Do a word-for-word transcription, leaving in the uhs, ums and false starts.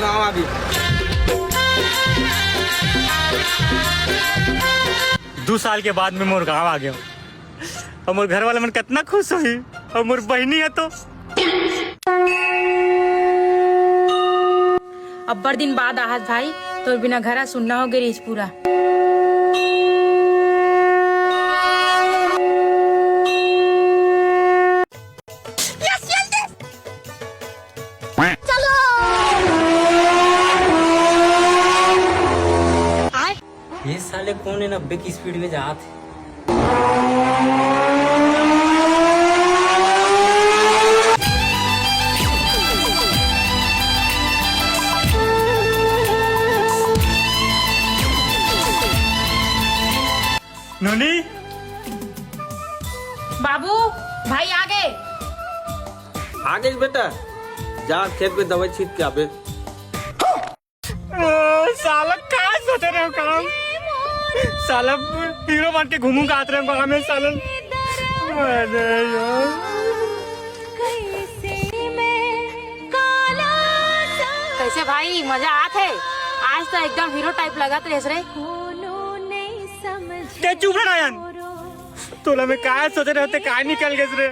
गाँव आ गया। दू साल के बाद में मोर गाँव आ गया हूँ। अउ मोर घर वाला मन कतना खुश होही। अउ मोर बहिनी हे तो। अब्बड़ दिन बाद आहस भाई, तोर बिना घर सुन्ना हो गे रहिस पूरा। ये साले कोन हे नब्बे की स्पीड में जात हे? नोनी। बाबू, भाई आ गे। आ गे बेटा, जा खेत में दवाई छीट के आबे। ओ, साला का सोचे रहे हो काम? साला हीरो बन के घूमू का रहे हो गाँव में साला। अरे यार। कैसे भाई, मजा आत हे? आज तो एकदम हीरो टाइप लगत रहिस रे। ते चुप रह नारायण। तोला मैं काय सोचे रहे होते, काय निकल गए रे।